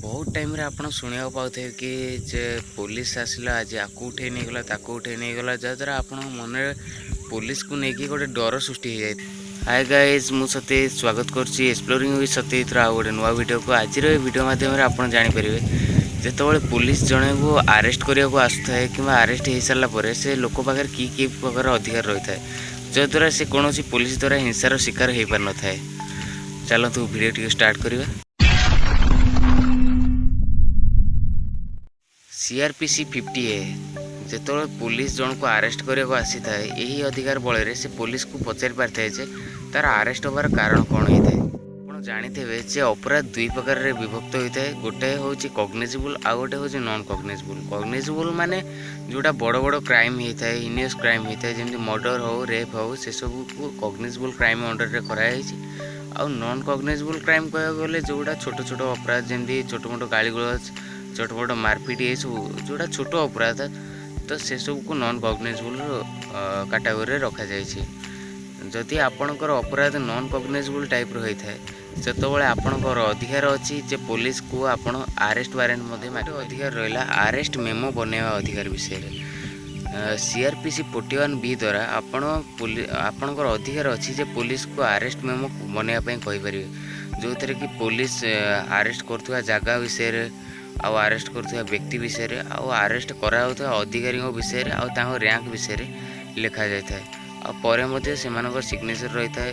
ବହୁତ ଟାଇମ୍ରେ ଆପଣ ଶୁଣିବାକୁ ପାଉଥିବେ କି ଯେ ପୋଲିସ ଆସିଲା, ଆଜି ଆକୁ ଉଠେଇ ନେଇଗଲା, ତାକୁ ଉଠେଇ ନେଇଗଲା, ଯାହାଦ୍ୱାରା ଆପଣଙ୍କ ମନରେ ପୋଲିସକୁ ନେଇକି ଗୋଟେ ଡର ସୃଷ୍ଟି ହେଇଯାଏ। ହାଏ ଗାଇଜ୍, ମୁଁ ସତେଜ ସ୍ୱାଗତ କରୁଛି ଏକ୍ସପ୍ଲୋରିଂ ୱିଥ୍ ସତେଜର ଆଉ ଗୋଟେ ନୂଆ ଭିଡ଼ିଓକୁ। ଆଜିର ଏ ଭିଡ଼ିଓ ମାଧ୍ୟମରେ ଆପଣ ଜାଣିପାରିବେ, ଯେତେବେଳେ ପୋଲିସ ଜଣେକୁ ଆରେଷ୍ଟ କରିବାକୁ ଆସୁଥାଏ କିମ୍ବା ଆରେଷ୍ଟ ହେଇସାରିଲା ପରେ ସେ ଲୋକ ପାଖରେ କି କି ପ୍ରକାର ଅଧିକାର ରହିଥାଏ, ଯଦ୍ୱାରା ସେ କୌଣସି ପୋଲିସ ଦ୍ୱାରା ହିଂସାର ଶିକାର ହେଇପାରିନଥାଏ। ଚାଲନ୍ତୁ, ଭିଡ଼ିଓ ଟିକେ ଷ୍ଟାର୍ଟ କରିବା। CrPC 50A। ଯେତେବେଳେ ପୋଲିସ ଜଣକୁ ଆରେଷ୍ଟ କରିବାକୁ ଆସିଥାଏ, ଏହି ଅଧିକାର ବଳରେ ସେ ପୋଲିସକୁ ପଚାରି ପାରିଥାଏ ଯେ ତାର ଆରେଷ୍ଟ ହେବାର କାରଣ କ'ଣ ହେଇଥାଏ। ଆପଣ ଜାଣିଥିବେ ଯେ ଅପରାଧ ଦୁଇ ପ୍ରକାରରେ ବିଭକ୍ତ ହୋଇଥାଏ। ଗୋଟେ ହେଉଛି କଗ୍ନିଜିବୁଲ୍, ଆଉ ଗୋଟେ ହେଉଛି ନନ୍ କଗ୍ନିଜିବୁଲ୍। କଗ୍ନିଜିବୁଲ୍ ମାନେ ଯେଉଁଟା ବଡ଼ ବଡ଼ କ୍ରାଇମ୍ ହେଇଥାଏ, ହିନିୟସ୍ କ୍ରାଇମ୍ ହେଇଥାଏ, ଯେମିତି ମର୍ଡ଼ର ହେଉ, ରେପ୍ ହେଉ, ସେସବୁକୁ କଗ୍ନିଜିବୁଲ୍ କ୍ରାଇମ୍ ଅଣ୍ଡରରେ କରାଯାଇଛି। ଆଉ ନନ୍ କଗ୍ନିଜିବୁଲ୍ କ୍ରାଇମ୍ କହିବାକୁ ଗଲେ ଯେଉଁଟା ଛୋଟ ଛୋଟ ଅପରାଧ, ଯେମିତି ଛୋଟ ମୋଟ ଗାଳିଗୁଲଜ, ଛୋଟ ମୋଟ ମାରପିଟ, ଏସବୁ ଯେଉଁଟା ଛୋଟ ଅପରାଧ, ତ ସେସବୁକୁ ନନ୍ କଗ୍ନିଜିବୁଲ୍ କାଟାଗୋରୀରେ ରଖାଯାଇଛି। ଯଦି ଆପଣଙ୍କର ଅପରାଧ ନନ୍ କଗ୍ନିଜିବୁଲ୍ ଟାଇପ୍ର ହୋଇଥାଏ, ସେତେବେଳେ ଆପଣଙ୍କର ଅଧିକାର ଅଛି ଯେ ପୋଲିସକୁ ଆପଣ ଆରେଷ୍ଟ ୱାରେଣ୍ଟ ମଧ୍ୟ ମାଗିବା ଅଧିକାର ରହିଲା। ଆରେଷ୍ଟ ମେମୋ ବନେଇବା ଅଧିକାର ବିଷୟରେ ସିଆର୍ପିସି 41B ଦ୍ୱାରା ଆପଣଙ୍କର ଅଧିକାର ଅଛି ଯେ ପୋଲିସକୁ ଆରେଷ୍ଟ ମେମୋ ବନେଇବା ପାଇଁ କହିପାରିବେ, ଯେଉଁଥିରେ କି ପୋଲିସ ଆରେଷ୍ଟ କରୁଥିବା ଜାଗା ବିଷୟରେ, ଆଉ ଆରେଷ୍ଟ କରୁଥିବା ବ୍ୟକ୍ତି ବିଷୟରେ, ଆଉ ଆରେଷ୍ଟ କରାଯାଉଥିବା ଅଧିକାରୀଙ୍କ ବିଷୟରେ, ଆଉ ତାଙ୍କ ର୍ୟାଙ୍କ ବିଷୟରେ ଲେଖାଯାଇଥାଏ। ଆଉ ପରେ ମଧ୍ୟ ସେମାନଙ୍କର ସିଗ୍ନେଚର୍ ରହିଥାଏ,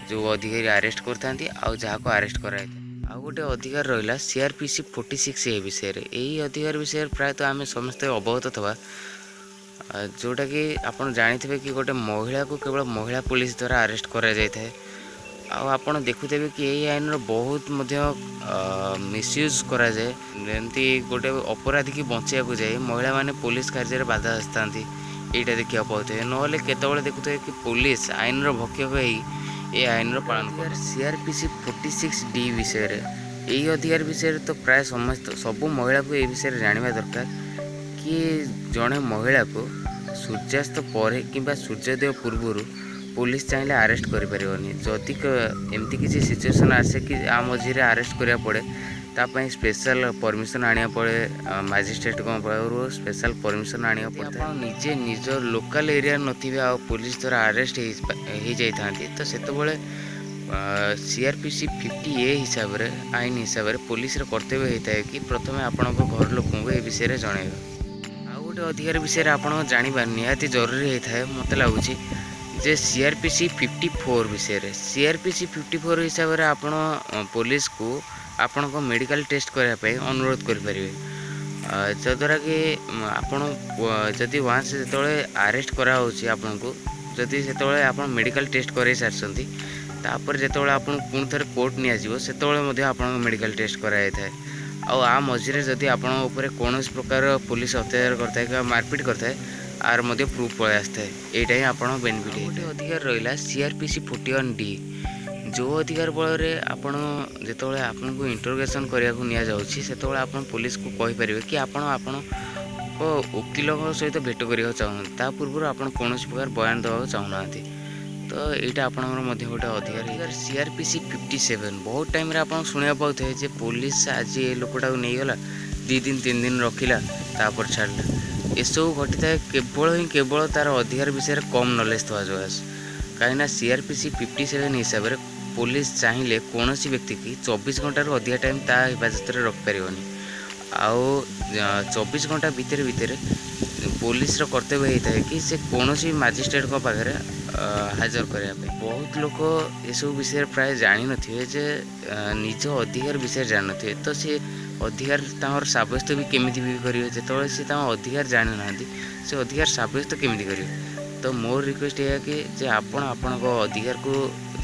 ଯେଉଁ ଅଧିକାରୀ ଆରେଷ୍ଟ କରିଥାନ୍ତି ଆଉ ଯାହାକୁ ଆରେଷ୍ଟ କରାଯାଇଥାଏ। ଆଉ ଗୋଟେ ଅଧିକାର ରହିଲା ସିଆର୍ପିସି 46A ବିଷୟରେ। ଏହି ଅଧିକାର ବିଷୟରେ ପ୍ରାୟତଃ ଆମେ ସମସ୍ତେ ଅବଗତ ଥିବା, ଯେଉଁଟାକି ଆପଣ ଜାଣିଥିବେ କି ଗୋଟେ ମହିଳାକୁ କେବଳ ମହିଳା ପୋଲିସ ଦ୍ୱାରା ଆରେଷ୍ଟ କରାଯାଇଥାଏ। ଆଉ ଆପଣ ଦେଖୁଥିବେ କି ଏହି ଆଇନର ବହୁତ ମଧ୍ୟ ମିସୟୁଜ୍ କରାଯାଏ। ଯେମିତି ଗୋଟେ ଅପରାଧୀକି ବଞ୍ଚାଇବାକୁ ଯାଇ ମହିଳାମାନେ ପୋଲିସ କାର୍ଯ୍ୟରେ ବାଧା ଆସିଥାନ୍ତି, ଏଇଟା ଦେଖିବାକୁ ପାଉଥିବେ। ନହେଲେ କେତେବେଳେ ଦେଖୁଥିବେ କି ପୋଲିସ ଆଇନର ଭକ୍ଷକ ହେଇ ଏ ଆଇନର ପାଳନ କରେ। ସିଆର୍ପିସି 46D ବିଷୟରେ, ଏହି ଅଧିକାର ବିଷୟରେ ତ ପ୍ରାୟ ସମସ୍ତ ସବୁ ମହିଳାକୁ ଏ ବିଷୟରେ ଜାଣିବା ଦରକାର କି ଜଣେ ମହିଳାକୁ ସୂର୍ଯ୍ୟାସ୍ତ ପରେ କିମ୍ବା ସୂର୍ଯ୍ୟୋଦୟ ପୂର୍ବରୁ ପୋଲିସ ଚାହିଁଲେ ଆରେଷ୍ଟ କରିପାରିବନି। ଯଦି ଏମିତି କିଛି ସିଚୁଏସନ୍ ଆସେ କି ଆ ମଝିରେ ଆରେଷ୍ଟ କରିବାକୁ ପଡ଼େ, ତା ପାଇଁ ସ୍ପେଶାଲ ପରମିସନ୍ ଆଣିବାକୁ ପଡ଼େ। ମାଜିଷ୍ଟ୍ରେଟଙ୍କ ପାଖରୁ ସ୍ପେଶାଲ ପରମିସନ୍ ଆଣିବାକୁ ପଡ଼େ। ଆପଣ ନିଜେ ନିଜ ଲୋକାଲ ଏରିଆରେ ନଥିବେ ଆଉ ପୋଲିସ ଦ୍ୱାରା ଆରେଷ୍ଟ ହେଇଯାଇଥାନ୍ତି, ତ ସେତେବେଳେ ସିଆର୍ପିସି 50A ହିସାବରେ, ଆଇନ ହିସାବରେ ପୋଲିସର କର୍ତ୍ତବ୍ୟ ହେଇଥାଏ କି ପ୍ରଥମେ ଆପଣଙ୍କ ଘର ଲୋକଙ୍କୁ ଏ ବିଷୟରେ ଜଣାଇବା। ଆଉ ଗୋଟେ ଅଧିକାର ବିଷୟରେ ଆପଣ ଜାଣିବା ନିହାତି ଜରୁରୀ ହେଇଥାଏ ମୋତେ ଲାଗୁଛି ଯେ ସିଆର୍ପିସି 54 ବିଷୟରେ। ସିଆର୍ପିସି 54 ହିସାବରେ ଆପଣ ପୋଲିସକୁ ଆପଣଙ୍କ ମେଡ଼ିକାଲ ଟେଷ୍ଟ କରିବା ପାଇଁ ଅନୁରୋଧ କରିପାରିବେ, ଯଦ୍ୱାରା କି ଆପଣ ଯଦି ୱାନ୍ସ ଯେତେବେଳେ ଆରେଷ୍ଟ କରାହେଉଛି ଆପଣଙ୍କୁ, ଯଦି ସେତେବେଳେ ଆପଣ ମେଡ଼ିକାଲ ଟେଷ୍ଟ କରାଇ ସାରିଛନ୍ତି, ତାପରେ ଯେତେବେଳେ ଆପଣଙ୍କୁ ପୁଣି ଥରେ କୋର୍ଟ ନିଆଯିବ, ସେତେବେଳେ ମଧ୍ୟ ଆପଣଙ୍କ ମେଡ଼ିକାଲ ଟେଷ୍ଟ କରାଯାଇଥାଏ। ଆଉ ଆ ମଝିରେ ଯଦି ଆପଣଙ୍କ ଉପରେ କୌଣସି ପ୍ରକାର ପୋଲିସ ଅତ୍ୟାଚାର କରିଥାଏ କିମ୍ବା ମାରପିଟ କରିଥାଏ, ଆର ମଧ୍ୟ ପ୍ରୁଫ୍ ପଳେଇ ଆସିଥାଏ। ଏଇଟା ହିଁ ଆପଣଙ୍କ ବେନିଫିଟ୍। ଗୋଟେ ଅଧିକାର ରହିଲା ସିଆର୍ପିସି 41D, ଯେଉଁ ଅଧିକାର ବଳରେ ଆପଣ ଯେତେବେଳେ ଆପଣଙ୍କୁ ଇଣ୍ଟରୋଗେସନ୍ କରିବାକୁ ନିଆଯାଉଛି, ସେତେବେଳେ ଆପଣ ପୋଲିସକୁ କହିପାରିବେ କି ଆପଣ ଆପଣଙ୍କ ଓକିଲଙ୍କ ସହିତ ଭେଟ କରିବାକୁ ଚାହୁଁଛନ୍ତି, ତା ପୂର୍ବରୁ ଆପଣ କୌଣସି ପ୍ରକାର ବୟାନ ଦେବାକୁ ଚାହୁଁନାହାନ୍ତି। ତ ଏଇଟା ଆପଣଙ୍କର ମଧ୍ୟ ଗୋଟେ ଅଧିକାର। ସିଆର୍ପିସି 57। ବହୁତ ଟାଇମ୍ରେ ଆପଣ ଶୁଣିବାକୁ ପାଉଥିବେ ଯେ ପୋଲିସ ଆଜି ଏ ଲୋକଟାକୁ ନେଇଗଲା, 2 ଦିନ 3 ଦିନ ରଖିଲା, ତାପରେ ଛାଡ଼ିଲା। ଏସବୁ ଘଟିଥାଏ କେବଳ ହିଁ କେବଳ ତା'ର ଅଧିକାର ବିଷୟରେ କମ୍ ନଲେଜ୍ ଥିବା ଯୋଗୁଁ। କାହିଁକିନା ସିଆର୍ପିସି 57 ହିସାବରେ ପୋଲିସ ଚାହିଁଲେ କୌଣସି ବ୍ୟକ୍ତିକି 24 ଘଣ୍ଟାରୁ ଅଧିକା ଟାଇମ୍ ତା ହେଫାଜତରେ ରଖିପାରିବନି। ଆଉ 24 ଘଣ୍ଟା ଭିତରେ ଭିତରେ ପୋଲିସର କର୍ତ୍ତବ୍ୟ ହେଇଥାଏ କି ସେ କୌଣସି ମାଜିଷ୍ଟ୍ରେଟଙ୍କ ପାଖରେ ହାଜର କରିବା ପାଇଁ। ବହୁତ ଲୋକ ଏସବୁ ବିଷୟରେ ପ୍ରାୟ ଜାଣିନଥିବେ ଯେ ନିଜ ଅଧିକାର ବିଷୟରେ ଜାଣିନଥିବେ, ତ ସେ ଅଧିକାର ତାଙ୍କର ସାବ୍ୟସ୍ତ ବି କେମିତି ବି କରିବେ? ଯେତେବେଳେ ସେ ତାଙ୍କ ଅଧିକାର ଜାଣିନାହାନ୍ତି, ସେ ଅଧିକାର ସାବ୍ୟସ୍ତ କେମିତି କରିବେ? ତ ମୋର ରିକ୍ୱେଷ୍ଟ ଏଇଆ କି ଯେ ଆପଣ ଆପଣଙ୍କ ଅଧିକାରକୁ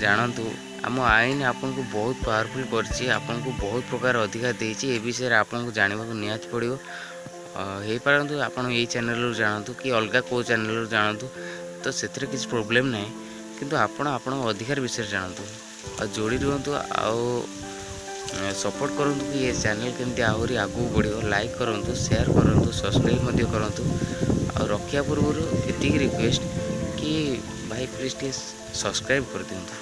ଜାଣନ୍ତୁ। ଆମ ଆଇନ ଆପଣଙ୍କୁ ବହୁତ ପାୱାରଫୁଲ୍ କରିଛି, ଆପଣଙ୍କୁ ବହୁତ ପ୍ରକାର ଅଧିକାର ଦେଇଛି। ଏ ବିଷୟରେ ଆପଣଙ୍କୁ ଜାଣିବାକୁ ନିହାତି ପଡ଼ିବ। ହେଇପାରନ୍ତୁ ଆପଣ ଏଇ ଚ୍ୟାନେଲରୁ ଜାଣନ୍ତୁ କି ଅଲଗା କେଉଁ ଚ୍ୟାନେଲରୁ ଜାଣନ୍ତୁ, ତ ସେଥିରେ କିଛି ପ୍ରୋବ୍ଲେମ୍ ନାହିଁ, କିନ୍ତୁ ଆପଣ ଆପଣଙ୍କ ଅଧିକାର ବିଷୟରେ ଜାଣନ୍ତୁ ଆଉ ଯୋଡ଼ି ରୁହନ୍ତୁ ଆଉ ସପୋର୍ଟ କରନ୍ତୁ କି ଏ ଚ୍ୟାନେଲ୍ କେମିତି ଆହୁରି ଆଗକୁ ବଢ଼ିବ। ଲାଇକ୍ କରନ୍ତୁ, ସେୟାର କରନ୍ତୁ, ସବସ୍କ୍ରାଇବ୍ ମଧ୍ୟ କରନ୍ତୁ। ଆଉ ରଖିବା ପୂର୍ବରୁ ଏତିକି ରିକ୍ୱେଷ୍ଟ କି ଭାଇ, ପ୍ଲିଜ୍ ଟିକେ ସବସ୍କ୍ରାଇବ୍ କରିଦିଅନ୍ତୁ।